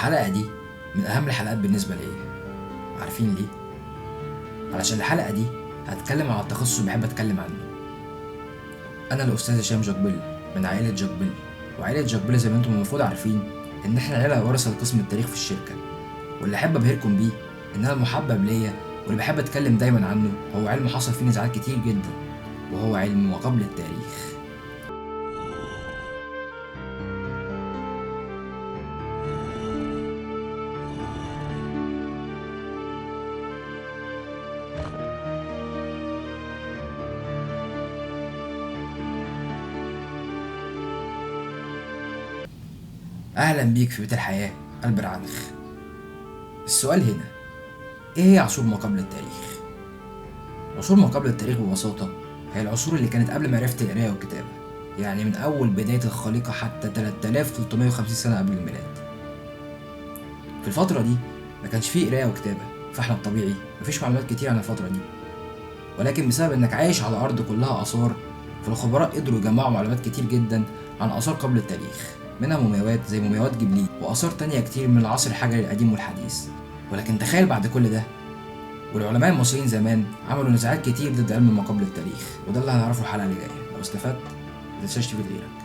الحلقة دي من أهم الحلقات بالنسبة ليا. عارفين ليه؟ علشان الحلقة دي هتكلم على التخصص اللي بحب أتكلم عنه. أنا الأستاذ هشام جقبل من عائلة جقبل، وعائلة جقبل زي ما انتم المفروض عارفين إن إحنا عيلة ورثة لقسم التاريخ في الشركة. واللي أحب أبهركم بيه إن أنا المحبب ليا واللي بحب أتكلم دايما عنه هو علم حصل فيه نزاعات كتير جدا، وهو علم ما قبل التاريخ. أهلا بيك في بيت الحياة البرعنخ. السؤال هنا، إيه هي عصور ما قبل التاريخ؟ عصور ما قبل التاريخ ببساطة هي العصور اللي كانت قبل معرفة القراية والكتابة، يعني من أول بداية الخليقة حتى 3350 سنة قبل الميلاد. في الفترة دي ما كانش فيه قراية وكتابة، فاحنا الطبيعي مفيش معلومات كتير عن الفترة دي، ولكن بسبب إنك عايش على أرض كلها آثار، فالخبراء قدروا يجمعوا معلومات كتير جدا عن آثار قبل التاريخ، منها مومياوات زي مومياوات جبلية وآثار تانية كتير من العصر الحجري القديم والحديث. ولكن تخيل بعد كل ده، والعلماء المصريين زمان عملوا نزاعات كتير ضد علم ما قبل التاريخ، وده اللي هنعرفه الحلقة اللي جاية. لو استفدت متنساش تفيد غيرك.